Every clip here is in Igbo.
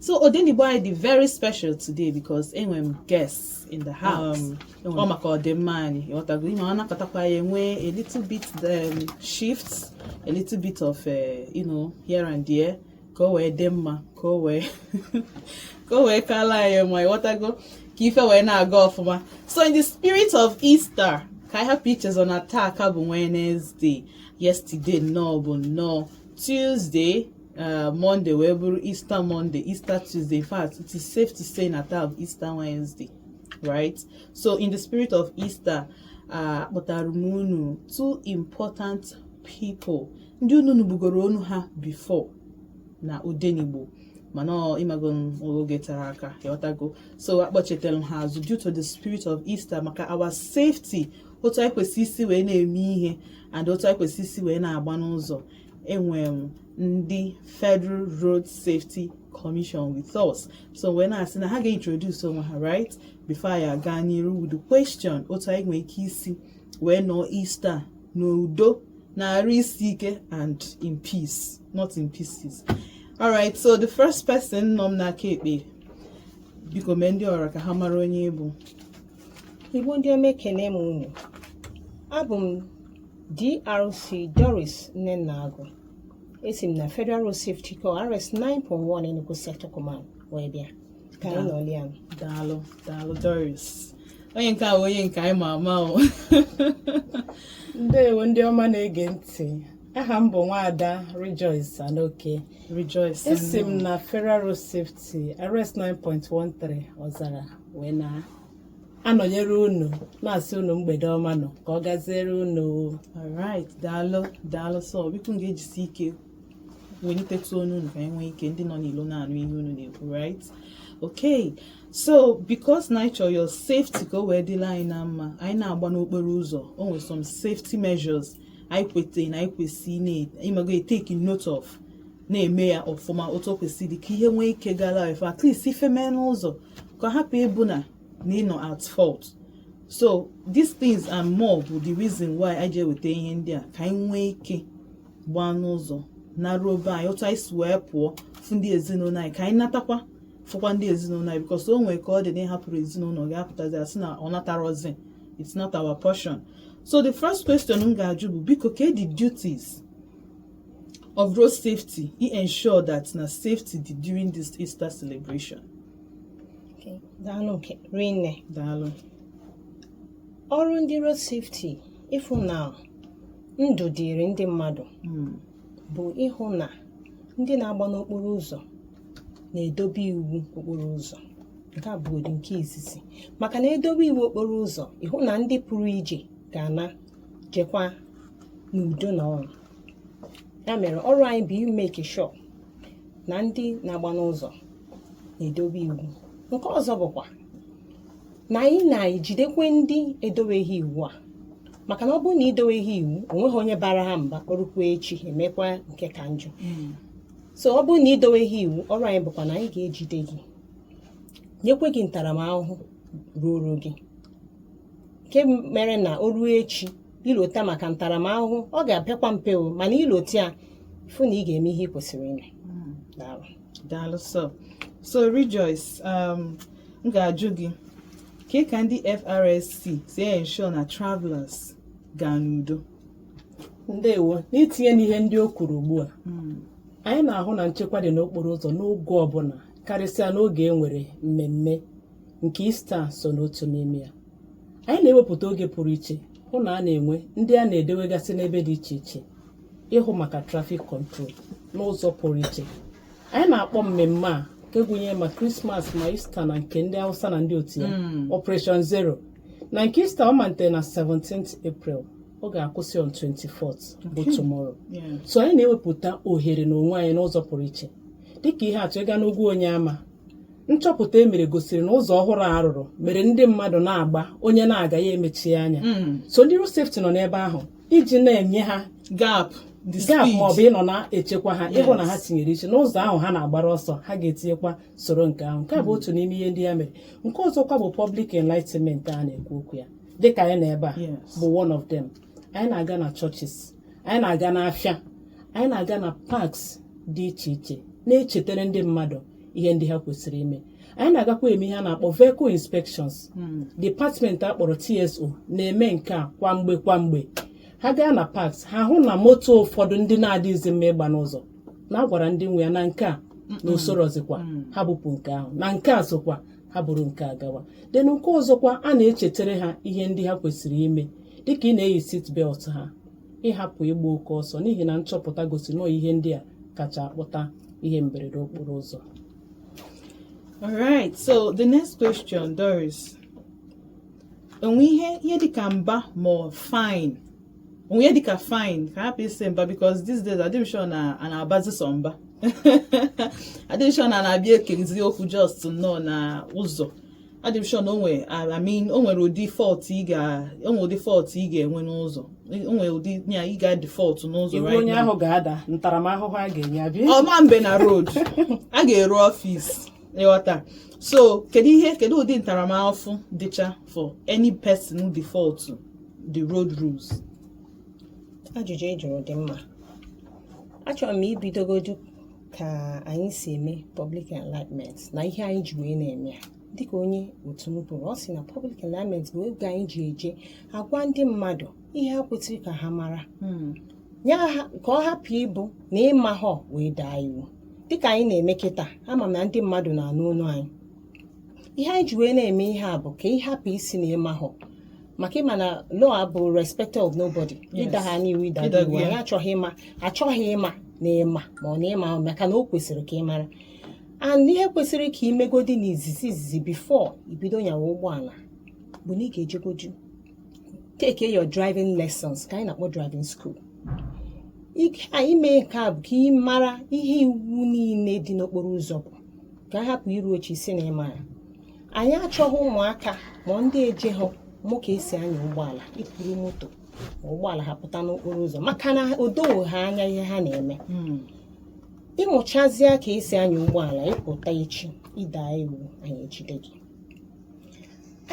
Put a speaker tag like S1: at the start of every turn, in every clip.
S1: So Odenigbo anyị dị very special today because enwere m guests in the house. Ọ maka ọdịmma anyị, ịghọtago? Ime ọ nakọtakwa ya enwe a little bit shifts, a little bit of here and there, ka o wee dị mma, ka o wee kala anyị mma, ịghọtago, ka ife wee na-aga ọfụma. So in the spirit of Easter, ka anyị hapụ ichezọ na taa ka bụ Wednesday. Yesterday nnọọ bụ nnọọ Tuesday, Monday wee bụrụ Easter Monday, Easter Tuesday. In fact, it is safe to say na taa bụ Easter Wednesday, right? So in the spirit of Easter, akpọtara m unu two important people ndị unu nụbugoro onu ha before na Odenigbo, mana ọ ịmago oge tara aka, ịghọtago? So akpọchetara m ha azụ due to the spirit of Easter, maka our safety, otu anyị kwesị isi wee na-eme ihe and otu anyị kwesị isi wee na-agba n'ụzọ. Enwere m ndị Federal Road Safety Commission with us, so wee na-asị na ha ga-introduce onwe ha right before anyị aga n'iru with the question, otu anyị nwere ike isi wee nọọ Easter n'udo na-arụ isi ike and in peace, not in pieces. Alright, so the first person nọ m n'aka ekpe, biko mee ndị ọra ka ha mara onye ị bụ.
S2: Igbo ndị ọma, ekene m unu. Abụ m DRC Doris Nnenna-Agụ. Esi m na Federal Road Safety Corps RS 9.1 Enugu Sector Command wee bịa ka anyị nọlie ya.
S1: Daalụ, daalụ, Doris. Onye nke a bụ onye nke anyị ma ama o.
S3: Ndewo, ndị ọma na-ege ntị. Aha m bụ Nwaada Rejoice Anoke.
S1: Rejoice.
S3: Esi m na Federal Road Safety RS 9.13 Ọzara wee na anọnyere unu, na-asị unu mgbede ọma nọ, ka ọ gaziere unu.
S1: Alright, daalụ, daalụ. So biko, m ga-ejisi ike welitetụ ọnụ unu ka anyị nwee ike, ndị nọ n'ilo na-anụ ihe unu na-ekwu, right? Okay, so because na anyị chọrọ your safety ka o wee dịla anyị na mma, anyị na-agba n'okporo ụzọ, o nwere some safety measures anyị kwete na anyị kwesị ịmago take note of, na-eme ya ọfụma otu o kwesịrị, ka ihe nwee ike gara efe, at least ife mee n'ụzọ, ka ọ hapụ ịbụ na ịnọ at fault. So these things and more bụ the reason why anyị ji eweta ihe ndị a, ka anyị nwee ike gbaa n'ụzọ naruo be anyị otu anyị si wee pụọ, fụ ndị ezinụlọ anyị, ka anyị natakwa fụkwa ndị ezinụlọ anyị, because o nwere ka ọ dị na ịhapụrụ ezinụlọ gị apụtazi asị na ọ natarọzi. It's not our portion. So the first question m ga-ajụ bụ, biko, ke the duties of road safety i ensure that na safety dị during this Easter celebration?
S2: Okay, daalụ nke rinne.
S1: Daalụ.
S2: Ọrụ ndị road safety ịfụ na ndụ dịrị ndị mmadụ bụ ịhụ na ndị na-agba n'okporo ụzọ na-edobe iwu okporo ụzọ. Nke a bụ nke izizi, maka na edobe iwu okporo ụzọ, ịhụ na ndị pụrụ ije ga-ana jekwa n'udo na ọrụ. Ya mere ọrụ anyị bụ ime sure na ndị na-agba n'ụzọ na-edobe iwu. Nke ọzọ bụkwa na anyị na-ejidekwe ndị edobeghị iwu a, maka na ọ bụrụ na idoweghị iwu, onweghị onye bara ha mba, ọrụkwa echi emekwa nke ka njọ. So ọ bụrụ na idoweghị iwu, ọrụ anyị bụkwa na anyị ga-ejide gị, nyekwe gị ntaramahụhụ ruoro gị, nke mere na o ruo echi ilota maka ntaramahụhụ, ọ ga-apịakwa mpe o, mana ilota ya, fụ na ị ga-eme ihe ị kwesịrị ime. Daalụ.
S1: Daalụ. So Rejoice, m ga-ajụ gị ke ka ndị FRSC si ensure na travelers gaa n'udo?
S3: Ndewo. N'itinye n'ihe ndị o kwuru ugbu a, anyị na-ahụ na nchekwa dị n'okporo ụzọ n'oge ọbụla, karịsịa n'oge e nwere mmemme nke Ista so n'otu n'ime ya. Anyị na-ewepụta oge pụrụ iche hụ na a na-enwe ndị a na-edewegasị n'ebe dị iche iche ịhụ maka traffic control n'ụzọ pụrụ iche. Anyị na-akpọ mmemme a, nke gụnyere ma Krismas ma Ista na nke ndị Hausa na ndị otu ya, Operation Zero. Na nke Ista, ọ malitere na 17th April, ọ ga-akwụsị on 24th, bụ tomorrow. So anyị na-ewepụta ohere n'onwe anyị n'ụzọ pụrụ iche. Dịka ihe atụ, ịga n'ugwu onye ama, nchọpụta e mere gosiri na ụzọ ọhụrụ a rụrụ mere ndị mmadụ na-agba, onye na-aga ya emechie anya. So ndị road safety nọ n'ebe ahụ iji na-enye ha
S1: gap the
S3: gap
S1: speed.
S3: Maọbụ ịnọ na-echekwa ha ịhụ na ha tinyere iche n'ụzọ ahụ ha na-agbara ọsọ, ha ga-etinyekwa soro nke ahụ. Nke a bụ otu n'ime ihe ndị ya mere. Nke ọzọkwa bụ public enlightenment a na-ekwu okwu ya, dịka anyị nọ ebe a, bụ one of them. Anyị na-aga na churches, anyị na-aga n'afịa, anyị na-aga na parks dị iche iche, na-echetara ndị mmadụ. Ihe ndị ha kwesịrị ime, anyị na-agakwa eme ihe a na-akpọ vehicle inspections. Department akpọrọ TSO na-eme nke a kwa mgbe kwa mgbe. Ha gaa na parks, ha hụ na moto ụfọdụ ndị na-adịghịzi mma ịgba n'ụzọ, na a gwara ndị nwe ya na nke a na usorozikwa ha bupụ nke ahụ, na nke a sokwa ha bụrụ nke a gawa. Then nke ọzọkwa, a na-echetara ha ihe ndị ha kwesịrị ime, dịka ị na-eyi seat belt ha, ịhapụ ịgba oke ọsọ, n'ihi na nchọpụta gosi na ihe ndị a kacha akpụta ihe mberede okporo ụzọ.
S1: All right. So the next question, Doris. Onwe ihe dịka mba ma ọ fine. Onwe ihe dịka fine ka hapụ isi mba, because these days adịm sure na a na-abazi sọ mba. Adịm sure na a na-abịa ekerizi okwu just nnọọ na ụzọ. Adịm sure na o nwe, I mean, o nwere ụdị fault ị ga o nwere ụdị fault ị ga-enwe n'ụzọ. O nwere ụdị ya ị ga default n'ụzọ
S3: Iwu
S1: right
S3: onye
S1: now.
S3: ahụ ga-ada ntaramahụhụ a ga-enye abịa.
S1: Ọma mbe na road a ga-eru office, ịghọta? So kedu ụdị ntaramahụhụ dịcha for any person who default to the road rules?
S2: Ajụjụ ị jụrụ dị mma. Achọrọ m ibidogodu ka anyị si eme public enlightenment na ihe anyị ji wee na-eme ya. Dịka onye otu m kwuru, ọ sị na public enlightenment bụ oge anyị ji eje agwa ndị mmadụ ihe ha kwesịrị ka ha mara ya ka ọ hapụ ịbụ na ịma ha wee daa iwu, dịka anyị na-eme kịta. Ama m na ndị mmadụ na-anụ olu anyị. Ihe anyị ji wee na-eme ihe a bụ ka ị hapụ isi na ịma ha, maka ịma na law bụ respecter of nobody. Ịda ha n'iwu, ịda
S1: Ịda
S2: iwu
S1: gị ya.
S2: Anyị achọghị ịma na ịma ma ọ na ịma, maka na o kwesịrị ka ị mara. And ihe kwesịrị ka imegodi n'izizi izizi before ibido nyawa ụgbọala bụ na ị ga-ejegodu take your driving lessons, ka anyị na-akpọ driving school. Ike anyị mee nke a bụ ka ị mara ihe iwu niile dị n'okporo ụzọ, bụ ka a hapụ iru oche isi na ịma ya. Anyị achọghị ụmụaka ma ndị ejeghọ mụ ka esi anya ụgbọala ikpuru moto ma ụgbọala ha pụta n'okporo ụzọ, maka na o doghị ha anya ihe ha na-eme. Ịmụchazie ka esi anya ụgbọala, ịpụta echi ịda iwu, anyị ejide gị.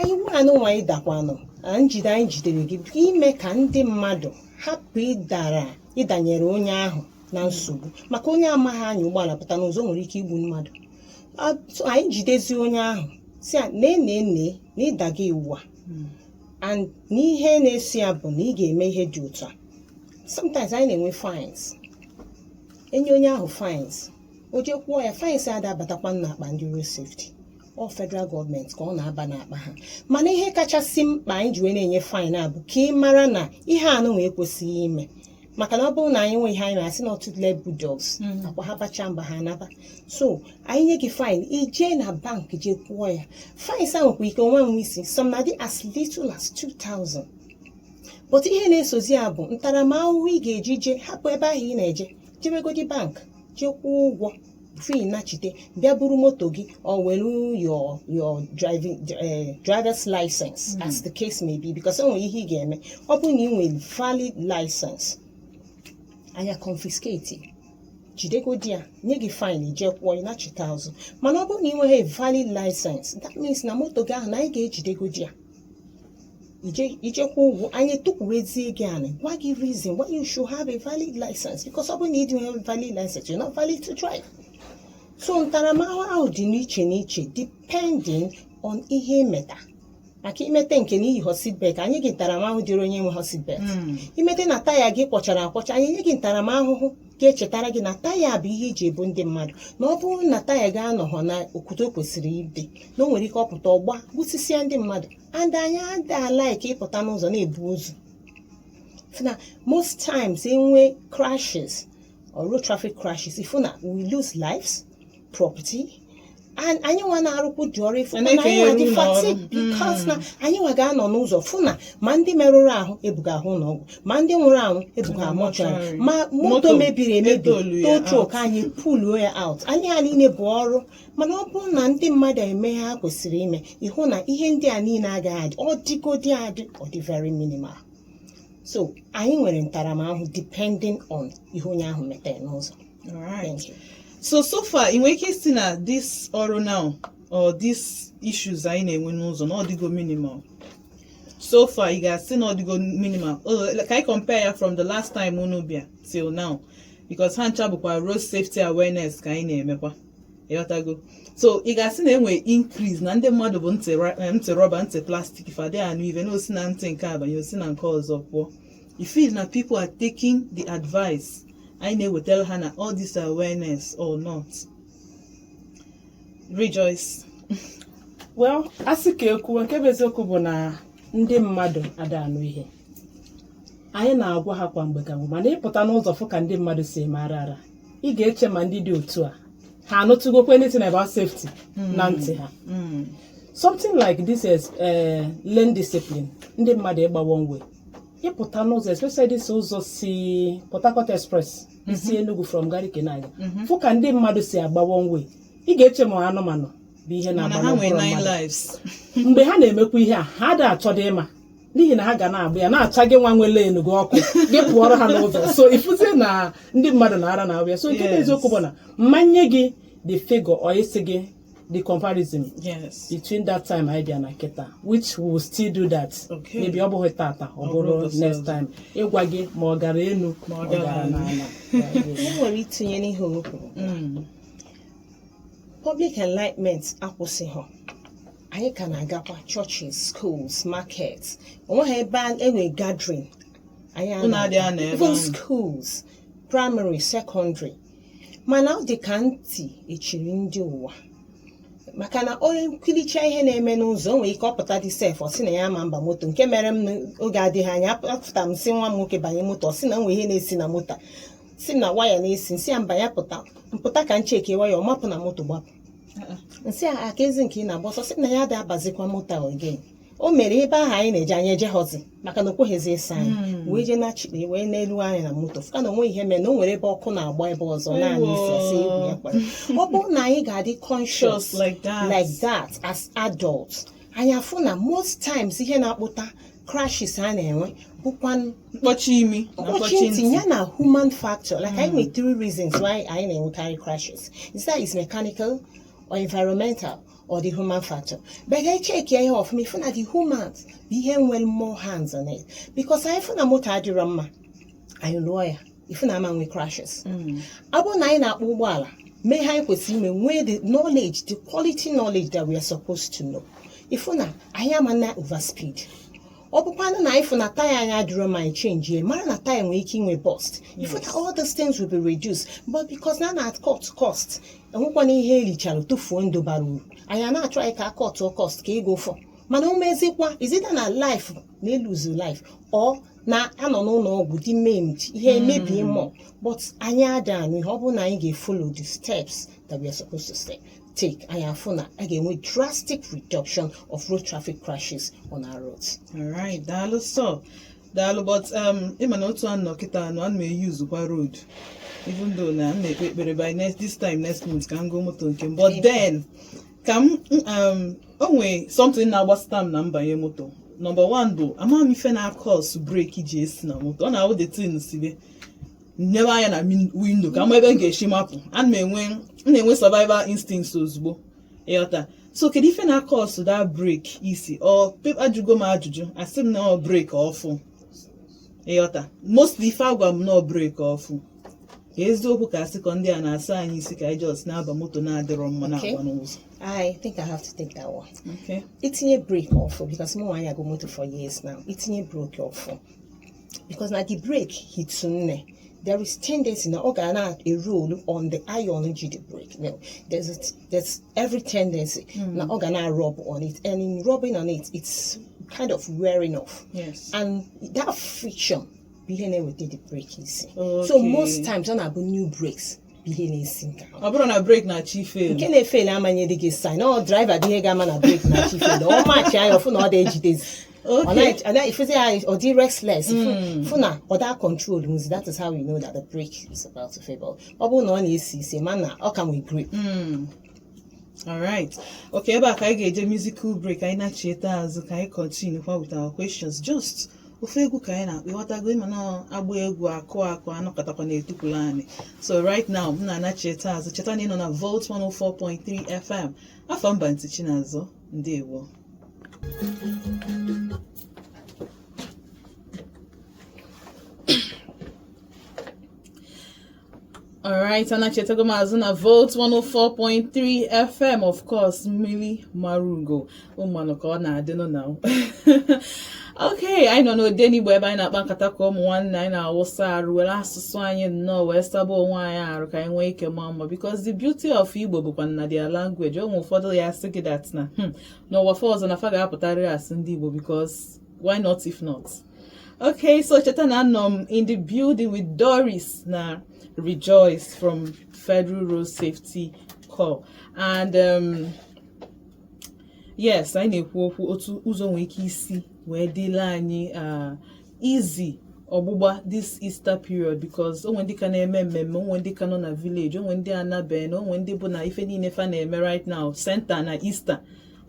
S2: Iwu anụnwa ịdakwanụ na njide anyị jidere gị bụ ime ka ndị mmadụ hapụ ịdara ịdanyere onye ahụ na nsogbu, maka onye amaghị anya ụgbọala pụta n'ụzọ nwere ike igbu mmadụ. So anyị jidezie onye ahụ si ya nee nee nee na ịdaga iwu a, and n'ihe na-eso ya bụ na ị ga-eme ihe dị otu a. Sometimes anyị na-enwe fines, enye onye ahụ fines, o jee kwụọ ya. Fines ada abatakwa n'akpa ndị road safety, ọ federal gọọmenti ka ọ na-aba n'akpa ha. Mana ihe kachasị mkpa anyị ji wee na-enye fine a bụ ka ị mara na ihe anụnwa ekwesịghị ime, maka na ọ bụrụ na anyị nwe ihe anyị na-asị na ọtụtụ bulldogs akwa ha bacha mba ha anaba. So anyị nye gị fine, ijee na bank jee kwụọ ya. Fines ahụ nwekwa ike onwe nwe isi, some na dị as little as 2000, but ihe na-esozi ya bụ ntaramahụhụ ị ga-eji jee hapụ ebe ahụ ị na-eje, jebegodi bank jee kwụọ ụgwọ before ị nachite bịa buru moto gị or were your driving driver's license, as the case may be, because o nwere ihe ị ga-eme. Ọ bụrụ na ị nwere valid license, anya confiscate, jidegodi ya, nye gị fine, ije kwụọ, ị nachite azụ. Mana ọ bụrụ na ị nweghị a valid license, that means na moto gị ahụ na anyị ga-ejidegodi ya, ije kwụọ ụgwọ, anyị tụkwurezie gị anị, gwa gị reason why you should have a valid license, because ọ bụrụ na ị dị nwere valid license, you're not valid to drive. So ntaramahụhụ ahụ dị n'iche n'iche depending on ihe imeta, maka imete nke na iyi seatbelt, anyị gị ntaramahụhụ dịrị onye nwe seatbelt. Imete na taya gị kwọchara akwọcha, anyị nye gị ntaramahụhụ ga-echetara gị na taya bụ ihe iji ebu ndị mmadụ, na ọ bụrụ na taya gị anọghọ na okwute o kwesịrị ịdị, na o nwere ike ọpụta ọgba gbusisia ndị mmadụ. And anyị ada like ịpụta n'ụzọ na-ebu ozu na most times enwe crashes or road traffic crashes, ifu na we lose lives, property, and anyị nwa na-arụkwu dị ọrụ ifu na anyị nwa dị fatigue, because na anyị nwa ga-anọ n'ụzọ fụ na ma ndị merụrụ ahụ ebuga ahụ ụlọọgwụ, ma ndị nwụrụ anwụ ebuga mortuary, ma moto mebiri emebi tow truck anyị puluo ya out. Anyị ha niile bụ ọrụ. Mana ọ bụrụ na ndị mmadụ eme ha kwesịrị ime, ịhụ na ihe ndị a niile agaghị adị. Ọ dịgodi adị, ọ dị very minimal. So anyị nwere ntaramahụhụ depending on ihe onye ahụ metere n'ụzọ. Thank you.
S1: So far, ị nwere ike isi na this ọrụ now or this issues anyị na-enwe n'ụzọ na ọ dịgo minimal so far? Ị ga-asị na ọ dịgo minimal? Oh, ka anyị compare ya from the last time unu bịa till now, because ha ncha bụkwa road safety awareness ka anyị na-emekwa. Ịghọtago? So ị ga-asị na enwe increase na ndị mmadụ bụ ntị ntị rọba, ntị plastic, fadị anụ ive na osi na ntị nke abanye, osi na nke ọzọ pụọ. You feel na people are taking the advice anyị na-ewetara ha na all this awareness or not? Rejoice.
S3: Well, a sị ka ekwuwe nke bụ eziokwu bụ na ndị mmadụ ada anụ ihe anyị na-agwa ha kwa mgbe ka mgbe, mana ịpụta n'ụzọ fụ ka ndị mmadụ si eme ara ara, ị ga-eche ma ndị dị otu a ha anụtụgokwa anything about safety na ntị ha. Something like this is lane discipline, ndị mmadụ ịgba one way. Ịpụta n'ụzọ, especially this ụzọ si Port Harcourt Express, isi Enugu from Garki na-aga, fụ ka ndị mmadụ si agba one way, ị ga-eche ma anụmanụ bụ ihe
S1: mana
S3: na-agba
S1: ha nwee
S3: n'okporo
S1: nine
S3: mmadụ.
S1: lives.
S3: Mgbe ha na-emekwa ihe a, ha da achọdo ịma n'ihi na ha ga na-agba ya na-acha gị nwa nwe lane gị ọkụ, gị pụọrọ ha n'ụzọ. So ifuzie na ndị mmadụ na-ara na ya. So nke bụ eziokwu bụ na mmanye gị the figure or isi gị the comparison between that time anyị bịa na kịta, which we will still do that. Maybe ọ bụghị tata, ọ
S1: Ọ
S3: bụrụ
S1: bụrụ ụbọchị
S3: next
S1: ọzọ.
S3: time, ịgwa gị ma ọ gara enu,
S1: ma ọ
S3: ọ
S1: gara
S3: gara
S1: ala.
S3: n'ala.
S2: E nwere itinye n'ihe o kwuru. Public enlightenment akwụsịghị. Anyị ka na-agakwa churches, schools, markets. Onweghị ebe enwe gathering anyị
S1: Unu adịghị anọ ebe
S2: even
S1: ahụ.
S2: schools, primary, secondary. Mana ọ dị ka ntị echiri ndị ụwa, maka na onye nkiricha ihe na-eme n'ụzọ, o nwere ike ọpụta dị sef, ọ sị na ya ama mba moto. Nke mere m n'oge adịghị anya, apụta m sị nwa m nwoke banye moto, ọ sị na nwee ihe na-esi na moto a, si na waya na-esi. Nsị ya mba, ya pụta, mpụta ka ncheke waya, ọ mapụ na moto gbapụ. Nsị a aka ezi nke ị na-agba ọsọ, sị na ya ada abazikwa moto a again. O mere ebe ahụ anyị na-eje, anyị ejeghọzi maka na o kweghịzi ịsa anyị wee jee nachikpe wee n'elu anya na moto, fụka na onwe ihe mere na o nwere ebe ọkụ na-agba ebe ọzọ naanị isi asị egwu ya kpara. Ọ bụrụ na anyị ga-adị conscious
S1: Just like that.
S2: like that as adults, anyị afụ na most times ihe na-akpụta crashes a na-enwe bụkwa
S1: mkpọchi imi na
S2: mkpọchi ntị ya na human factor. Like anyị nwere three reasons why anyị na-enwekarị crashes: is that is mechanical or environmental or the human factor. But anyị check ya ihe ọfụma, ifu na the humans bụ ihe nwere more hands on it, because anyị fụ na moto adịrọ mma, anyị lụọ ya, ifu na ama nwe crashes. Ọ bụrụ na anyị na-akpọ ụgbọala mee ihe anyị kwesịrị ime, nwee the knowledge, the quality knowledge that we are supposed to know, ifu na anyị ama na overspeed. Ọ bụkwanụ na anyị fụ na taya anyị adịrọ mma, anyị change ya, mara na taya nwere ike inwe burst, ifu na all those things will be reduced. But because na na cut cost, enwekwana ihe erichara tụfuo ndụ bara uru. Anyị a na-achọ anyị ka a cut cost ka ego fọ, mana o mezikwa, is either na life na elose life or na anọ n'ụlọ ọgwụ dị maimed, ihe emebie more. But anyị ada anụ ihe. Ọ bụrụ na anyị ga-follow the steps that we are supposed to take, anyị afụ na a ga-enwe drastic reduction of road traffic crashes on our roads.
S1: Alright, daalụ sọ, daalụ. But ịma na otu anọ kịta anọ ana m eyuzukwa road, even though na m na-ekpe ekpere by next this time next month ka m goo moto nke m. But then ka m o nwee something na-agbasata m na mbanye moto. Number one bụ ama m ife na-acause brake ji esi na moto. Ọ na-awụ the thing sibe nyebe anya na window ka m ebe m ga-esi mapụ. Ana m enwe, m na-enwe survival instincts ozugbo, ịghọta? So kedu ife na-acause that brake isi? Ọ ajụgo m ajụjụ, asị m na ọ brake ọfụ, ịghọta? Mostly ife agwa m na ọ brake ọfụ. Ka eziokwu ka asị ka ndị a na-asa anyị isi ka anyị just na-aba moto na-adịrọ mma na-agba n'ụzọ.
S2: I think I have to take that one.
S1: Okay.
S2: Itinye brake ọfụ, because mụ nwaanyị ago moto for years now, itinye brake ọfụ, because na the brake hit nne, there is tendency na ọ ga na-roll on the iron ji the brake. No, there's every tendency na ọ ga na rub on it, and in rubbing on it, it's kind of wearing off. And that friction bụ ihe na-eweta the brake isi. So most times ọ na-abụ new brakes bụ ihe na-esi nke ahụ.
S1: Ọ bụrụ na brake na-achọ ifail.
S2: Nke na-efail amanyere gị sign. Ọ driver dị ihe ga-ama na brake na chi fail, ọ machi anya ọfụ na ọ dị ejidezi. Ọ na ifụzi ya, ọ dị restless. Fụ na ọ da control nzi. That is how you know that the brake is about to fail. Ọ bụrụ na ọ na-esi isi, ma na ọ ka nwee grip.
S1: Alright. Okay, ebe a ka anyị ga-eje musical break. Anyị na-achieta azụ ka anyị continue kwa with our questions. Just ofe egwu ka anyị na-akpọ, ịghọtago? Ịma na agba egwu akụ akụ anọkọtakwa na-etukwula anyị. So right now m na-anachieta azụ. Cheta na ị nọ na Volt 104.3 FM. Afọ mba ntị Chinazụ, ndewo. Alright, anachetago m azụ na Volt 104.3 FM, of course, mmiri mara ugo ụmanụ ka ọ na-adịnụ na. Okay, anyị nọ n'Odenigbo, ebe anyị na-akpa nkata ka ụmụ nwanne anyị na-awụsa arụ, were asụsụ anyị nnọọ wee saba onwe anyị arụ ka anyị nwee ike maa mma, because the beauty of Igbo bụkwa na their language. Ụmụ ụfọdụ ya sị gị that na n'ụwa fa ọzọ na fa ga-apụtarịrị asụ ndị Igbo, because why not if not? Okay, so cheta na anọ m in the building with Doris na Rejoice from Federal Road Safety Corps. And yes, anyị na-ekwu okwu otu ụzọ nwere ike isi wee dịla anyị easy ọgbụgba this Easter period, because onwe ndị ka na-eme mmemme, onwe ndị ka nọ na village, onwe ndị anabe na onwe ndị bụ na ife niile fa na-eme right now center na Easter.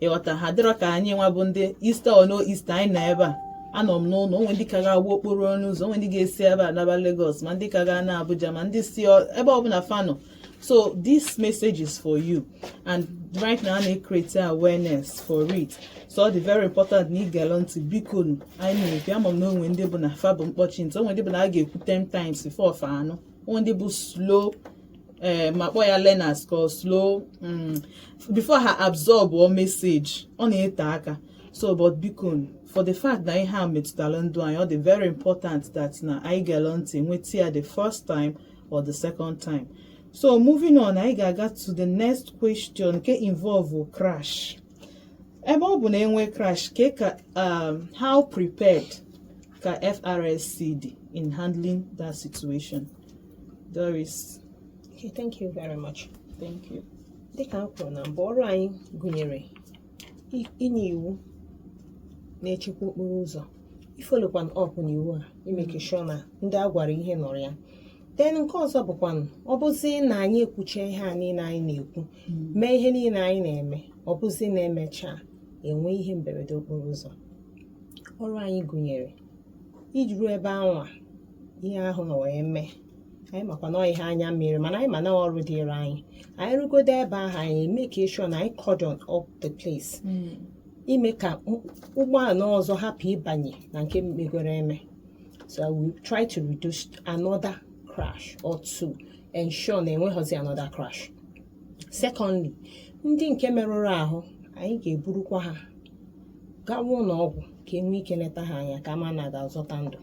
S1: Ịghọta, ha dịrọ ka anyị nwa bụ ndị Easter or no Easter, anyị nọ ebe a, anọ m n'ụlọ. Onwe ndị ka ga-agba okporo ọnụ ụzọ, onwe ndị ga-esi ebe a naba Lagos, ma ndị ka ga na Abuja, ma ndị si ebe ọbụla fa nọ. So this message is for you, and right now a na-create awareness for it, so ọ dị very important na ị gere ntị, biko nu. Anyị na-ekwu, ama m na onwe ndị bụ na fa bụ mkpọchi ntị, onwe ndị bụ na a ga-ekwu 10 times before fa anụ, onwe ndị bụ slow, ee, ma kpọọ ya learners ka ọ slow before ha absorb or message, ọ na-ete aka. So but biko, for the fact na ihe a metụtara ndụ anyị, ọ dị very important that na anyị gere ntị, nweta ya the first time or the second time. So moving on, anyị ga-aga to the next question nke involve crash. Ebe ọ bụ na enwe crash, ke ka how prepared ka FRSC dị in handling that situation? Doris.
S2: Okay, thank you very much.
S1: Thank you.
S2: Dịka m kwuru na mbụ, ọrụ anyị gụnyere inye iwu na-echekwa okporo ụzọ, ifollowkwan up n'iwu a, imake sure na ndị a gwara ihe nọrọ ya. Then nke ọzọ bụkwanụ, ọ bụzi na anyị ekwuchie ihe a niile anyị na-ekwu, mee ihe niile anyị na-eme, ọ bụzi na emechaa enwe ihe mberede okporo ụzọ, ọrụ anyị gụnyere iji ruo ebe anwa ihe ahụ nọ wee mee. Anyị makwa na ọ ihe anya mmiri, mana anyị ma na ọrụ dịrị anyị. Anyị rugodo ebe ahụ, anyị eme ka sure na anyị cordon up the place, ime ka ụgbọala ọzọ hapụ ịbanye na nke megoro eme. So we try to reduce another crash or to ensure na enweghịzi another crash. Secondly, ndị nke merụrụ ahụ, anyị ga-eburukwa ha gawa ụlọ ọgwụ ka enwee ike leta ha anya, ka ama na ga-azọta ndụ.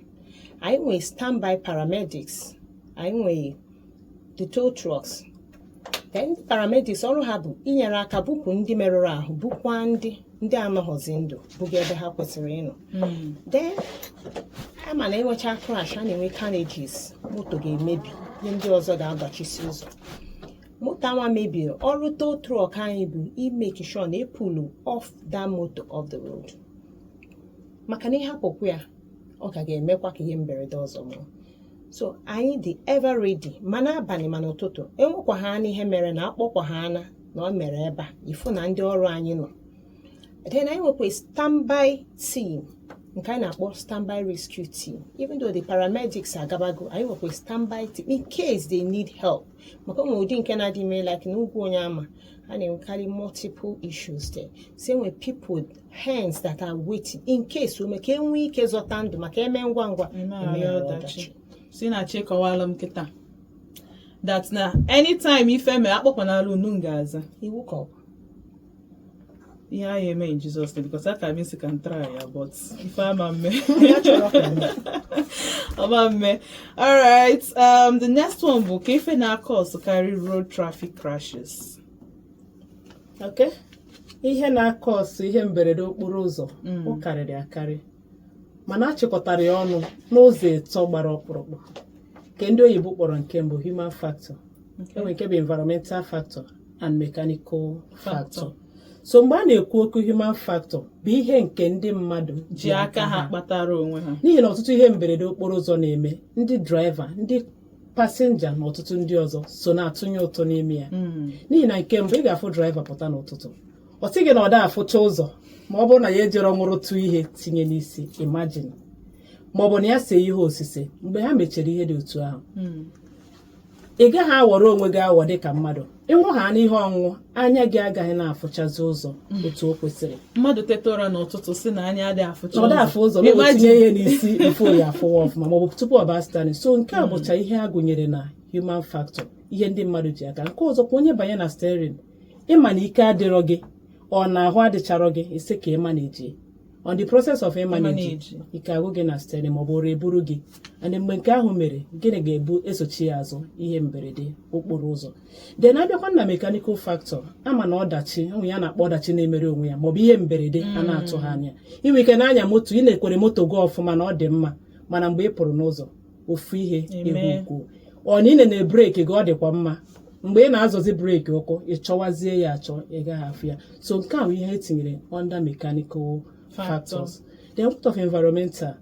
S2: Anyị nwee standby paramedics, anyị nwee the tow trucks. Then ndị paramedics, ọrụ ha bụ inyere aka bupụ ndị merụrụ ahụ, bukwa ndị anọghọzi ndụ buga ebe ha kwesịrị ịnọ. Then ama na enwecha crash, a na-enwe carnages, moto ga-emebi, ihe ndị ọzọ ga-adachisi ụzọ. Moto anwa mebiri, ọrụ tow truck anyị bụ imake sure na epull off that motor off the road, maka na ịhapụkwa ya, ọ ka ga-emekwa ka ihe mberede ọzọ mụọ. So anyị dị ever ready, ma n'abalị ma n'ụtụtụ. Enwekwa ha na ihe mere na akpọkwa ha ana na ọ mere ebe a, ifu na ndị ọrụ anyị nọ. Then anyị nwekwa standby team nke anyị na-akpọ standby rescue team. Even though the paramedics agabago, anyị nwekwa standby team in case they need help, maka ụmụ ụdị nke na-adị ime like n'ugwu onye ama a na-enwekarị multiple issues there. So enwe people hands that are waiting in case ome ka enwee ike zọta ndụ, maka eme ngwa ngwa
S1: emeghara
S2: emeghara
S1: ọdachi. Si na chi kọwalụ m kịta that na anytime ife mere, akpọkwanala unu ga-aza.
S2: Iwu ka ọ bụ.
S1: Ihe anyị eme in Jesus name, because aka m isi ka m try ya, but ife ama mme.
S2: Anyị achọrọ ka eme.
S1: Ọma mme. Alright, the next one bụ ka ife na-acause karị road traffic crashes.
S3: Okay. Ihe na-acause ihe mberede okporo ụzọ, ọ karịrị akarị, mana a chịkọtara ya ọnụ n'ụzọ ịtọ gbara ọkpụrụkpụ, nke ndị oyibo kpọrọ nke mbụ human factor, enwere nke bụ environmental factor and mechanical factor. So mgbe a na-ekwu okwu human factor, bụ ihe nke ndị mmadụ
S1: ji aka ha kpatara onwe ha,
S3: n'ihi na ọtụtụ ihe mberede okporo ụzọ na-eme, ndị driver, ndị passenger na ọtụtụ ndị ọzọ so na-atụnye ụtụ n'ime ya. N'ihi na nke mbụ, ị ga-afụ driver pụta n'ụtụtụ, ọ sị gị na ọ da afụcha ụzọ ma ọ bụrụ na ya ejere ṅụrụtụ ihe tinye n'isi, imagine, ma ọ bụ na ya see ihe osise. Mgbe ha mechara ihe dị otu ahụ, ị gaghị aghọrọ onwe gị aghọ dịka mmadụ. Ịṅụ ha n'ihe ọṅụṅụ, anya gị agaghị na-afụchazi ụzọ otu o kwesịrị.
S1: Mmadụ teta ụra n'ụtụtụ sị na anya adịghị afụcha.
S3: Na ọ da afụ ụzọ ma o tinye ihe n'isi ifo ya afụwa ọfụma, maọbụ tupu ọ baa stanị. So nke a bụcha ihe a gụnyere na Human factor, ihe ndị mmadụ ji aka. Nke ọzọkwa, onye banye na steering, ịma na ike adịrọ gị, ọ na ahụ adịcharọ gị, isi ka ịma na-eji. On the process of ịma na-eji,
S1: Ịmanage.
S3: ike agwụ gị na steering maọbụ ụra eburu gị. And mgbe nke ahụ mere, gịnị ga-ebu esochi ya azụ? Ihe mberede okporo ụzọ. Then abịakwa na mechanical factor, ama na ọdachi onwe ya na-akpọ ọdachi na-emere onwe ya maọbụ ihe mberede a na-atụ ha anya. Inwe ike na-anya moto, ị na-ekwere moto gị ọfụma na ọ dị mma, mana mgbe ị pụrụ n'ụzọ, ofu ihe
S1: Eme.
S3: ehu ukwu, ọ na ị nene brake gị, ọ dịkwa mma, mgbe ị na-azọzi brake ụkwụ, ị chọwazie ya achọ, ị gaghị afụ ya. So nke a bụ ihe etinyere under mechanical factors. Then what of environmental?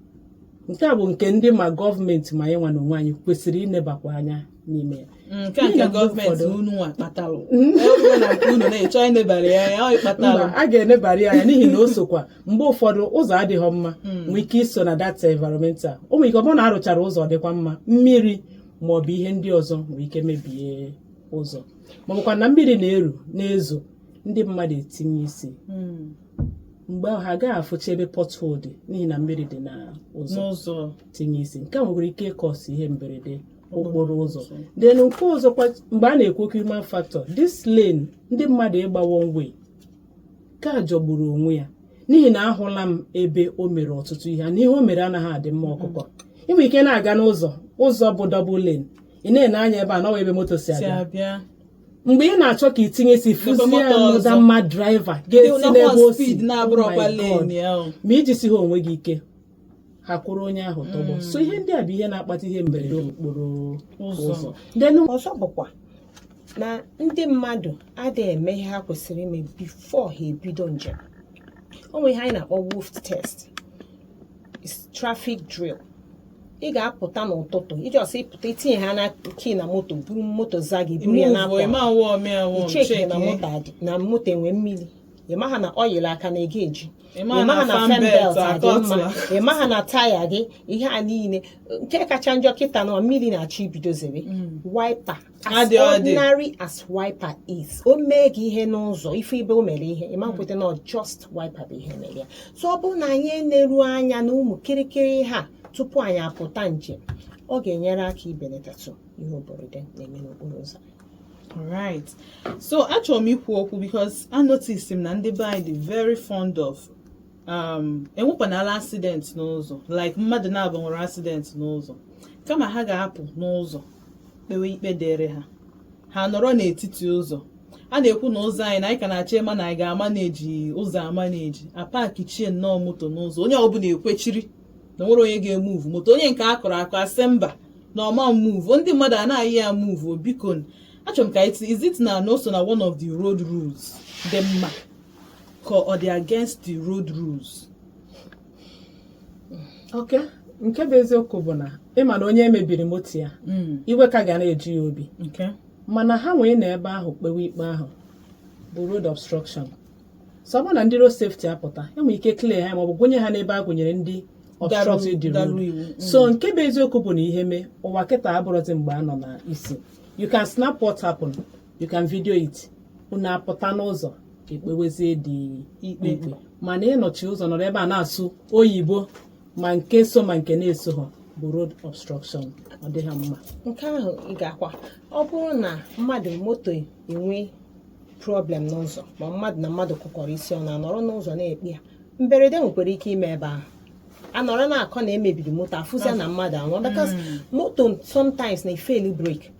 S3: Nke a bụ nke ndị ma gọọmenti ma anyị nwa na onwe anyị kwesịrị inebakwa anya n'ime ya.
S1: Nke a nke
S3: N'ihi na mgbe
S1: gọọmenti unu nwa kpatalụ, ọ bụrụ na nke unu na-echọ inebara ya anya, ọ kpatalụ.
S3: Mba, a ga-enebara ya anya n'ihi na o sokwa. Mgbe ụfọdụ ụzọ adịghị mma nwee ike iso na that environmental. O nwere ike ọ bụrụ na arụchara ụzọ dịkwa mma, mmiri ma ọ bụ ihe ndị ọzọ nwere ike mebie ụzọ, ma ọ bụkwa na mmiri na-eru na-ezo, ndị mmadụ etinye isi. Mgbe ahụ ha agaghị afụcha ebe pothole dị n'ihi na mmiri dị na ụzọ.
S1: N'ụzọ.
S3: Tinye isi, nke a nwekwara ike ịcause ihe mberede okporo ụzọ. Then nke ọzọkwa, mgbe a na-ekwu okwu human factor, this lane ndị mmadụ ịgba one way ka jọgburu onwe ya, n'ihi na ahụla m ebe o mere ọtụtụ ihe, na ihe o mere anaghị adị mma. Ọkụkọ inwe ike na-aga n'ụzọ, ụzọ bụ double lane, ị na-ene anya ebe a nọwa ebe moto si
S1: si
S3: abịa.
S1: Abịa.
S3: Mgbe ị na-achọ ka itinye si fụzie
S1: moto
S3: another
S1: ọzọ.
S3: mma driver ga-esi n'ebe o si.
S1: Speed na-abụrọkwa
S3: Oh my God.
S1: lane ya o.
S3: Ma iji si ha onwe gị ike, ha kwụrụ onye ahụ tọgbọ. So ihe ndị a bụ ihe na-akpata ihe mberede okporo
S1: ụzọ.
S3: ụzọ. Then
S2: Ọzọ bụkwa na ndị mmadụ adịghị eme ihe ha kwesịrị ime before ha ebido njem. O nwere ihe anyị na-akpọ WOF test. It's traffic drill. Ị ga-apụta n'ụtụtụ, iji ọsọ ịpụta, itinye ha na key na moto, buru moto za gị, buru ya na-apụ.
S1: Ịma awọm ya awọm.
S2: Icheki na moto adị, na moto enwe mmiri, ịma ha na oil aka na-ege eji,
S1: Ịma
S2: ịma ha
S1: na
S2: na
S1: fan
S2: fan
S1: belt
S2: belt adị mma,
S1: akọtụla.
S2: ịma ha na taya gị, ihe a niile. Nke kacha njọ kịta na mmiri na-achọ ibidozere, wiper, as
S1: Adị ọ dị.
S2: ordinary as wiper is, o mee gị ihe n'ụzọ, ife ibe o mere ihe, ịma nkweta na ọ just wiper bụ ihe mere ya. So ọ bụrụ na anyị eneru anya na ụmụ kịrịkịrị ihe a tupu anyị apụta njem, ọ ga-enyere aka ibelatatụ ihe oborode na-eme n'okporo ụzọ.
S1: Alright. So achọrọ m ikwu okwu because I noticed m na ndị be anyị dị very fond of enwekwanala accident n'ụzọ, like mmadụ na-abụ nwere accident n'ụzọ, kama ha ga-apụ n'ụzọ kpewe ikpe dịrị ha, ha nọrọ n'etiti ụzọ. A na-ekwu na ụzọ anyị na anyị ka na-achọ ịma na anyị ga-ama na-eji ụzọ ama na-eji apakichie nnọọ moto n'ụzọ. Onye ọbụla ekwechiri na onwere onye ga-emove moto. Onye nke akụrụ akụ asị mba, na ọma move. Ndị mmadụ anaghị ya move. Biko, achọrọ m ka anyị is it na o so na one of the road rules dị mma, ka ọ dị against the road rules?
S3: Ok, nke bụ eziokwu bụ na ịma na onye emebiri moto ya, iwe ka ga na-eju ya obi. Mana ha nwee na ebe ahụ kpewe ikpe ahụ bụ road obstruction. So ọ bụrụ na ndị road safety apụta, enwere ike clear ha maọbụ gụnye ha n'ebe a gụnyere ndị obstruct the
S1: daru
S3: road.
S1: iwu.
S3: So nke bụ eziokwu bụ na ihe mee ụwa kịta abụrụzi mgbe a nọ na isi. You can snap what happened, you can video it, unu apụta n'ụzọ ekpewezie dị
S1: ikpe.
S3: Ikpe, mana ịnọchi ụzọ, nọrọ ebe a na-asụ oyibo, ma nke so ma nke na-eso ha, bụ road obstruction. Ọ dịghị mma.
S2: Nke ahụ ị ga-akwa, ọ bụrụ na mmadụ moto enwe problem n'ụzọ, ma mmadụ na mmadụ kụkọrọ isi, ọ na-anọrọ n'ụzọ na-ekpe ya, mberede nwekwara ike ime ebe ahụ. Anọrọ na-akọ na emebiri moto, afụzia na mmadụ anwụọ, because moto sometimes na-efail brake,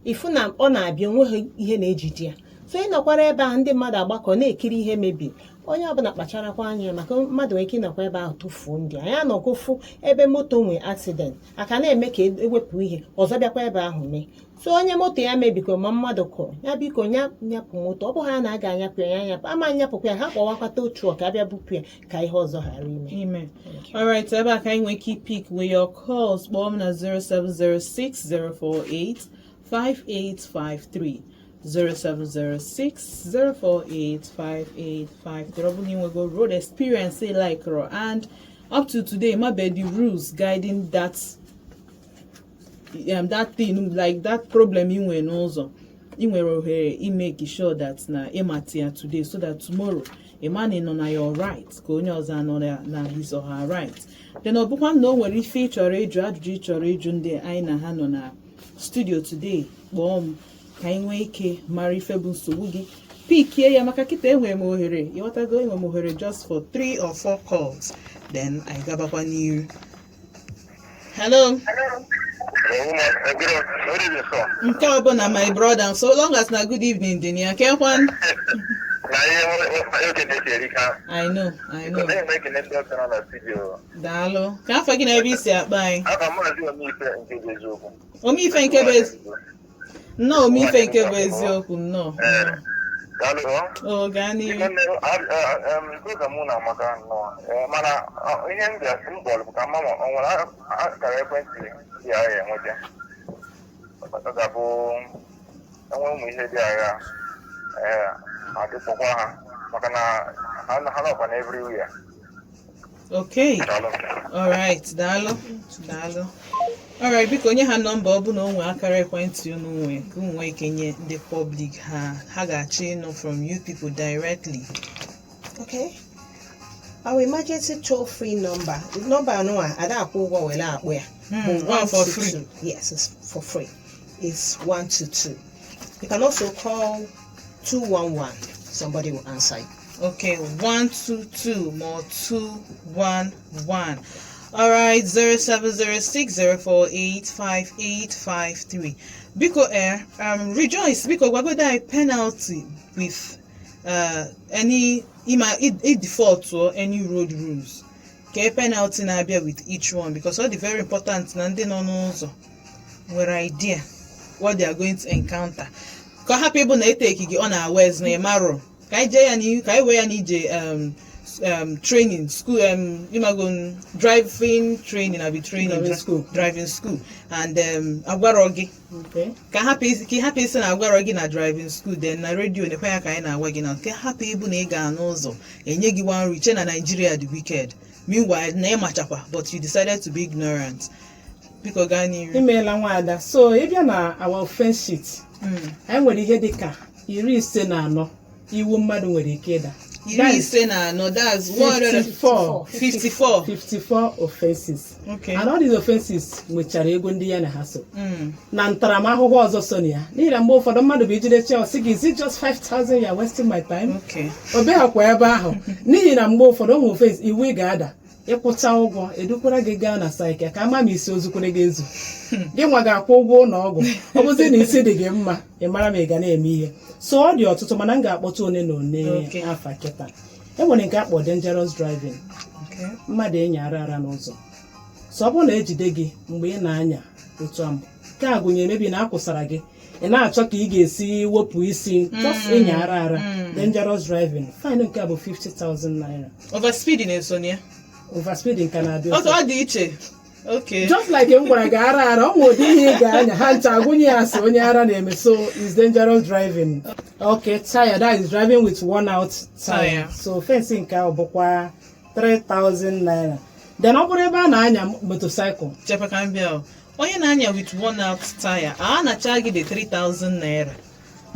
S2: ịfụ na ọ na-abịa, onweghị ihe na-ejide ya. So ị nọkwara ebe ahụ, ndị mmadụ agbakọ na-ekiri ihe mebiri. Onye ọbụla kpacharakwa anya, maka mmadụ nwere ike ịnọkwa ebe ahụ tụfuo ndị anyị anọgofu ebe moto nwee accident, aka na-eme ka ewepụ ihe ọzọ bịakwa ebe ahụ mee. So onye moto ya mebikọ ma mmadụ kụrụ ya, biko nya nyapụ moto. Ọ bụ ha na-aga anyapụ ya, anyapụ ama anyapụkwa ya, ha kpọwakwa tow truck abịa bupụ ya ka ihe ọzọ ghara ime.
S1: Ime. Alright, ebe a ka anyị nwee ike pick with your calls. Kpọọ m na 0706 048 5853, 0706 048 5853. Ọ bụrụ na ị nwego road experience like and up to today mabe the rules guiding that thing, like that problem ị nwere n'ụzọ, ị nwere ohere imake sure that na ịmata ya today, so that tomorrow ịma na ị nọ na your right ka onye ọzọ anọ na his or her right. Then ọ bụkwa na o nwere ife ị chọrọ ịjụ, ajụjụ ị chọrọ ịjụ ndị anyị na ha nọ na Studio today, kpọọ m ka anyị nwee ike mara ife bụ nsogbu gị, pikie ya, maka kịta enwere m ohere, ịghọtago? Enwere m ohere just for three or four calls, then anyị gabakwa n'iru. Hello.
S4: Good evening, sir.
S1: Nke ọbụla, my brother, so long as na good evening dị na ya, kekwan?
S4: Na ihe oge na-esi erika.
S1: I know, I know.
S4: Na-eme ekele ndị ọbịa nọ na studio.
S1: Daalụ. Ka afọ gị na ebe isi akpa anyị?
S4: Aka Maazị Omeife nke bụ eziokwu.
S1: Omeife nke bụ nnọọ, Omeife nke bụ eziokwu, nnọọ.
S4: Ee,
S1: Nnọọ.
S4: Daalụ.
S1: O gaa n'ihu.
S4: Program mụ na-amaka nnọọ. Mana ihe m bịa m kpọrọ bụ ka mma ma ọ nwere akara ekwentị dị agha enweta. Ọ ga-abụ enwe ụmụ ihe dị agha, ee, adịkpọkwa ha maka na ha nọkwa na everywhere.
S1: Okay.
S4: Daalụ.
S1: Alright, daalụ, daalụ. Alright, biko nye ha nọmba. Ọ bụ na o nwee akara ekwentị unu nwee, ka unu nwee ike nye ndị public, ha ga-achọ ịnụ from you people directly.
S2: Okay. Our emergency toll free number, the number anụnwa ada akwụ ụgwọ were akpụ ya bụ
S1: One for free.
S2: 122. Yes, it's for free. It's 122. You can also call 211. Somebody will answer you.
S1: Okay, 122 more 211. All right, 07060485853. Biko air, Rejoice, biko gwagodo anyị penalty with any ima i default to any road rules. Ke penalty na-abịa with each one, because ọ dị very important na ndị nọ n'ụzọ nwere idea what they are going to encounter. Ka ọ hapụ ịbụ na eteki gị ọ na-awa na ịmarọ, ka anyị jee ya n'ihu, ka anyị wee ya n'ije training school, ịmago, driving training abi training.
S3: Driving school.
S1: Driving school, and agwarọ gị.
S3: Okay.
S1: Ka ị hapụ isi na agwarọ gị na driving school, then na redio nekwa ya ka anyị na-agwa gị, na nke hapụ ịbụ na ị ga n'ụzọ enye gị one iche na Nigeria dị wicked, meanwhile na ịmachakwa, but you decided to be ignorant. Biko gaa n'iru.
S3: Imeela, nwaada. So ịbịa na our offense sheet, anyị nwere ihe dịka 54 iwu mmadụ nwere ike ịda.
S1: 54, that's
S3: 54.
S1: 54.
S3: 54 offenses.
S1: Okay.
S3: And all these offenses nwechara ego ndị ya na ha so na ntaramahụhụ ọzọ so na ya, n'ihi na mgbe ụfọdụ mmadụ bụ ijidecha, ọ sị gị, "Is it just 5000 you are wasting my time?" O beghakwa ebe ahụ, n'ihi na mgbe ụfọdụ ụmụ offense iwu ị ga-ada, ịkwụcha ụgwọ, edukwara gị gaa na psych ka ama ma isi ozukwere gị ezu gị nwa ga-akwụ ụgwọ ụlọ ọgwụ. Ọ bụzi na isi dị gị mma, ị mara ma ị ga na-eme ihe. So ọ dị ọtụtụ, mana m ga-akpọta one na one. Afa kịta, e nwere nke akpọ dangerous driving. Mmadụ ịnya ara ara n'ụzọ. So ọ bụrụ na ejide gị mgbe ị na-anya otu a, nke a gụnyere mebi na akwụsara gị, ị na-achọ ka ị ga-esi wepụ isi, just ịnya ara ara, dangerous driving fine nke a bụ 50,000 naira.
S1: Overspeeding eso na ya?
S3: Overspeeding ka na-abịa
S1: Okay,
S3: ọsọ.
S1: ọ dị iche, okay.
S3: Just like m gwara gị, ara ara, ọ nwe ụdị ihe ị ga-anya ha ncha agụnye ya, sị onye ara na-eme, so is dangerous driving. Okay, tire, that is driving with worn out tire.
S1: Tire.
S3: So offense nke ahụ bụkwa 3,000 naira. Then ọ bụrụ ebe a na-anya motorcycle.
S1: Chekwa ka m bịa o. Onye na-anya with worn out tire, a na-acha gị dị 3000 naira,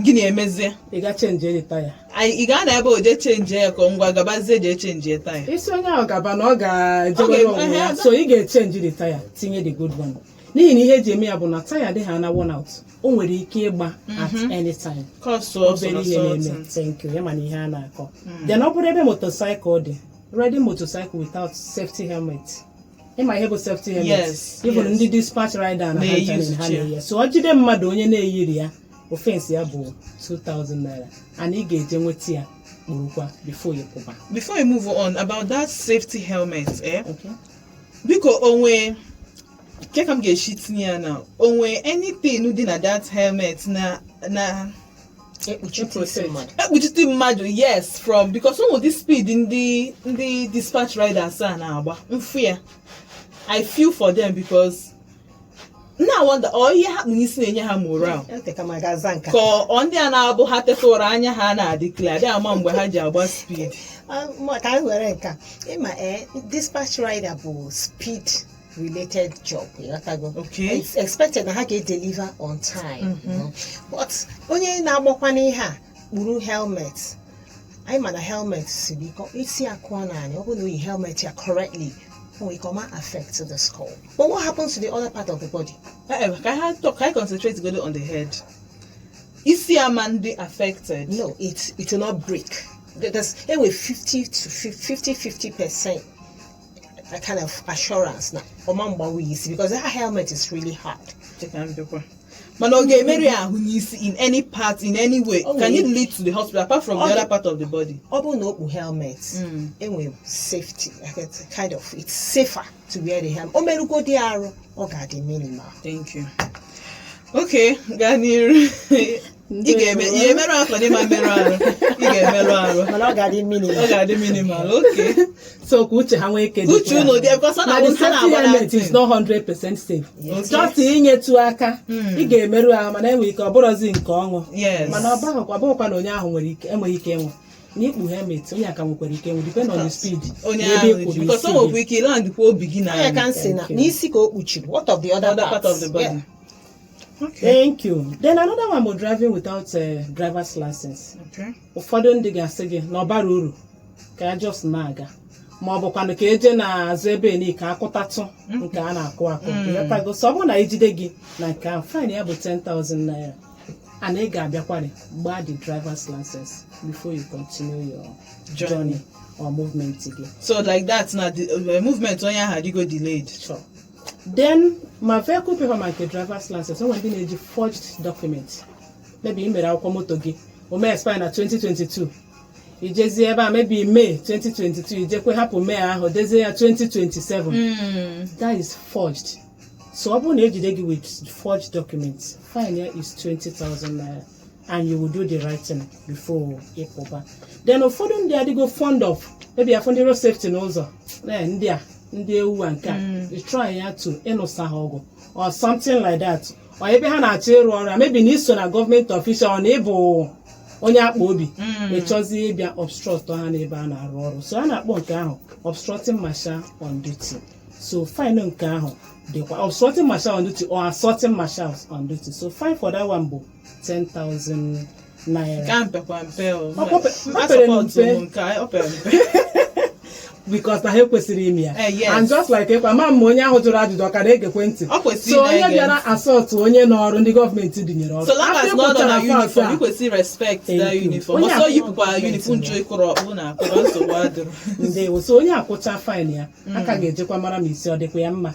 S1: gịnị emezie?
S3: Ị ga change the tire.
S1: Ị ga na ebe o jee change ya, ka ngwa gabazie jee change tire?
S3: Isi onye ahụ gaba na ọ ga-ejewere onwe ya. So ị ga-echange the tire, tinye the good one, n'ihi na ihe eji eme ya bụ na tire dị ha na worn out, o nwere ike ịgba at any time.
S1: Kọsụ
S3: Obere ihe na-eme. Thank you. Ya mana ihe a na-akọ. Then ọ bụrụ ebe motorcycle dị, riding motorcycle without safety helmet. Ịma ihe bụ safety helmet?
S1: Yes,
S3: Even
S1: yes.
S3: ndị dispatch rider na ha ncha
S1: Na-eyuzuchi
S3: ha
S1: ya.
S3: na-eyi ya. So ọ jide mmadụ onye na-eyiri ya, offense ya bụ 2000 naira, and ị ga-eje nweta ya kpurukwa before you pụba.
S1: Before we move on, about that safety helmet, eh?
S3: Okay.
S1: Biko, onwe ke ka m ga-esi tinye ya na onwe anything dị na that helmet na
S2: Ekpuchite isi mmadụ.
S1: Ekpuchite mmadụ, yes, from because ụmụ dị speed ndị dispatch riders a na-agba mfu ya, I feel for them because na wonder ọ ihe ha kpụ n'isi na-enye ha moral.
S2: Ete ka ma ga-aza nka.
S1: Ka ọ ndị a na-abụ ha teta ụra, anya ha na-adị clear, adị ama mgbe ha ji agba speed.
S2: Ah, ka anyị were nka ịma, ee, dispatch rider bụ speed related job, ịghọtago?
S1: Okay.
S2: It's expected na ha ga-edeliver on time. But onye na-agbakwa n'ihe a kpuru helmet, anyị ma na helmet siri ike isi akụọ naanị, ọ bụrụ na o yi helmet ya correctly, O nwere ike ọma affect the skull, but what happens to the other part of the body?
S1: Ka anyị talk, ka anyị concentrate godo on the head. Isi ama ndị affected?
S2: No, it will not break. There's anyway 50 to 50 50% a kind of assurance na ọma mgbawa isi because that helmet is really hard.
S1: Cheka m bịakwa. Mana ọ ga-emerụ ya ahụ n'isi in any part, in any way?
S2: O
S1: Can it
S2: nwere-
S1: lead to the hospital apart from the
S2: Ọ
S1: other part of the body?
S2: Ọ bụrụ na o kpu helmet, enwere safety, like it's kind of, it's safer to wear the helmet. O merugodi arụ, ọ ga-adị minimal.
S1: Thank you. Okay, gaa n'iru. Ị ga-eme, ị ga-emerụ ahụ ka ọ dị ma merụ arụ, ị ga-emerụ arụ.
S2: Mana ọ ga-adị minimal.
S1: Ọ ga-adị minimal, okay.
S3: So ka uche ha nwee ike.
S1: Uche unu dị, because ọ
S3: na
S1: na-awụ
S3: the
S1: ha
S3: safety
S1: na-agba
S3: helmet
S1: that
S3: is
S1: thing.
S3: not 100% safe.
S1: Okay.
S3: Just inyetu aka, ị ga-emerụ ahụ, mana enwere ike ọ bụrụzi nke ọṅụ. Mana ọ bụghịkwa, ọ bụghịkwa na onye ahụ nwere ike enweghị ike ịnwụ na ikpu helmet. Onye aka nwekwara ike ịnwụ, depend on the speed
S1: Onye
S3: na ebe ị
S1: ahụ
S3: kwụrụ
S1: ji, because
S3: isi
S1: o nwekwa
S3: gị.
S1: ike landkwa obi gị na
S2: Onye ka m sị na
S3: Thank you.
S2: n'isi ka o kpuchiri, what of the other
S1: other part of the body?
S2: Yeah.
S1: Okay.
S3: Thank you. Then another one bụ driving without a driver's license. Ụfọdụ ndị ga-asị gị na ọ bara uru ka ya just na-aga, ma ọ bụkwanụ ka eje n'azụ ebe ni ka akụtatụ nke a na-akụ akụ. Ịghọtago? So ọ bụrụ na ejide gị na nke ahụ, fine ya bụ 10,000 naira, and ị ga-abịakwarị gbaa the driver's license before you continue your
S1: Journey.
S3: journey or movement gị.
S1: So like that na the movement onye ahụ adịgo delayed.
S3: Sure. Then ma vehicle paper ma nke driver's license, o nwere ndị na-eji forged document. Maybe ị mere akwụkwọ moto gị, o mee expire na 2022, ijezie ebe a maybe May 2022, ijekwe hapụ May ahụ, dezie ya 2027. That is forged. So ọ bụrụ na ejide gị with forged document, fine ya is 20,000 naira, and you will do the right thing before ịpụba. Then ụfọdụ ndị adịgo fond of maybe afọ ndị road safety n'ụzọ, ndị a ndị ewu a nke a, you try ya to ịnụsa ha ọgụ or something like that, or ebe ha na-achọ ịrụ ọrụ ya, maybe na iso na gọọmenti official ọ na ịbụ onye akpa obi, ị chọzie ịbịa obstruct ha n'ebe a na-arụ ọrụ. So a na-akpọ nke ahụ obstructing marshal on duty. So fine nke ahụ dịkwa obstructing marshal on duty or assaulting marshals on duty. So fine for that one bụ 10,000 naira.
S1: Ka mpekwa mpe o.
S3: Ọ pere mpe.
S1: M nke a, ọ pere mpe.
S3: Because na ha ekwesịrị ime ya.
S1: Yes.
S3: And just like ịkwa ma mma, onye ahụ jụrụ ajụjụ ọ ka na-egekwe ntị.
S1: Ọ kwesịrị
S3: So onye
S1: na-ege
S3: bịara
S1: ntị.
S3: assault onye n'ọrụ ndị gọọmenti dịnyere ọrụ.
S1: So long as
S3: After
S1: na ọ nọ na
S3: ịkwụchara fact
S1: uniform,
S3: a,
S1: ị kwesịrị respect
S3: Thank
S1: that
S3: you.
S1: uniform.
S3: Onye
S1: Ọsọ
S3: akwụ
S1: yipụkwa
S3: gọọmenti
S1: uniform
S3: ya.
S1: jụ ịkụrụ ọkpụ na akụrụ, nsogbu adịrọ.
S3: Ndewo. So onye akwụcha fine ya, aka ga-ejekwa mara ma isi ọ dịkwa ya mma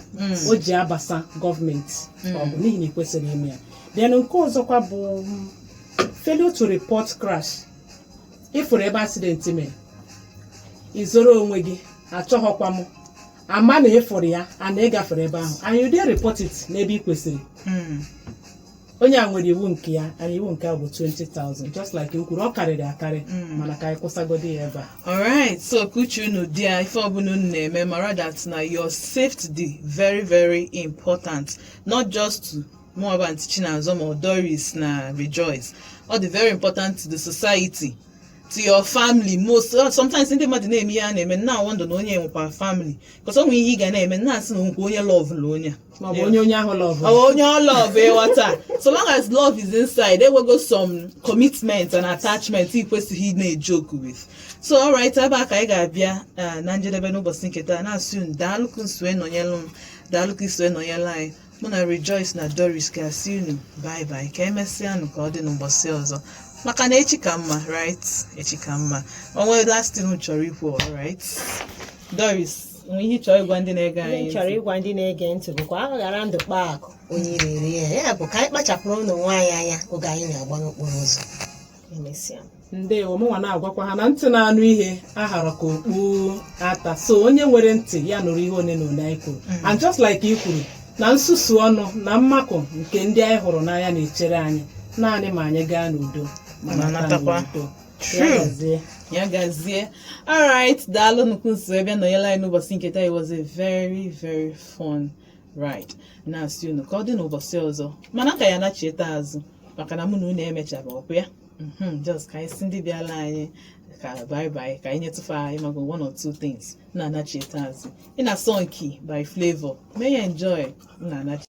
S3: o ji abasa gọọmenti ọgụ, n'ihi na ị kwesịrị ime ya. Then nke ọzọkwa bụ failure to report crash. Ịfụrụ ebe accident mere, izoro onwe gị, achọghọkwa m ama na ịfụrụ ya, a na ịgafere ebe ahụ, and you dey report it n'ebe ị kwesịrị. Onye a nwere iwu nke ya, and iwu nke a bụ 20,000, just like m kwuru, ọ karịrị akarị, mana ka anyị kwụsagodi ya ebe a.
S1: Alright, so ka uche unu dị ya, ife ọbụla unu na-eme, mara that na your safety dị very very important, not just to mụọba Aunty Chinazọ ma Doris na Rejoice. Ọ dị very important to the society, to your family most. Sometimes ndị mmadụ na-eme ihe a na-eme na wonder na onye nwekwa family, because ọ nwere ihe ị ga na-eme na-asị na onwekwa onye love la onye a.
S3: Maọbụ onye ahụ love.
S1: Ọ onye ọ love, ịghọta? So long as love is inside, enwego some commitment and attachment ị kwesịghị ị na-ejoke with. So alright, ebe a ka anyị ga-abịa na njedebe n'ụbọchị nke taa, na-asị unu daalụkụ nsue nọnyelụ m, daalụkụ isue nọnyelụ anyị. Mụ na Rejoice na Doris ga-asị unu bye bye, ka emesịanụ, ka ọ dị n'ụbọchị ọzọ, maka na echi ka mma, right? Echi ka mma. O nwere last thing m chọrọ ikwu? Alright, Doris, nwee ihe ị chọrọ ịgwa ndị na-ege
S2: Ihe
S1: anyị
S2: m chọrọ
S1: ntị?
S2: Ịgwa ndị na-ege ntị bụkwa aghara ndụ kpaa akụ onye rere ya, ya bụ ka anyị kpachapụrụ n'onwe anyị anya oge anyị na-agba n'okporo ụzọ. Emesịa.
S3: Ndewo. Mụnwa na-agwakwa ha na ntị na-anụ ihe ahara ka okpu ata. So onye nwere ntị ya nụrụ ihe one na one anyị kwuru, and just like ị kwuru, na nsusu ọnụ na mmakụ nke ndị anyị hụrụ n'anya na-echere anyị, naanị ma anyị gaa n'udo ma
S1: Ma
S3: nata
S1: natakwa.
S3: n'udo.
S1: True.
S3: Ya gazie.
S1: Ya gazie. Alright, daalụ nnukwu nso ebe nọnyela anyị n'ụbọchị nke taa. It was a very very fun ride. Na-asị unu ka ọ dị n'ụbọchị ọzọ, mana ka ya nachieta azụ, maka na mụ na unu emechaba ọkụ ya. Just ka anyị si ndị bịala anyị ka bye bye, ka anyị nyetụfe anyị maka one or two things na-anachieta azụ. Ị na Sonky by Flavour, mee ya enjoy. M na-anachi.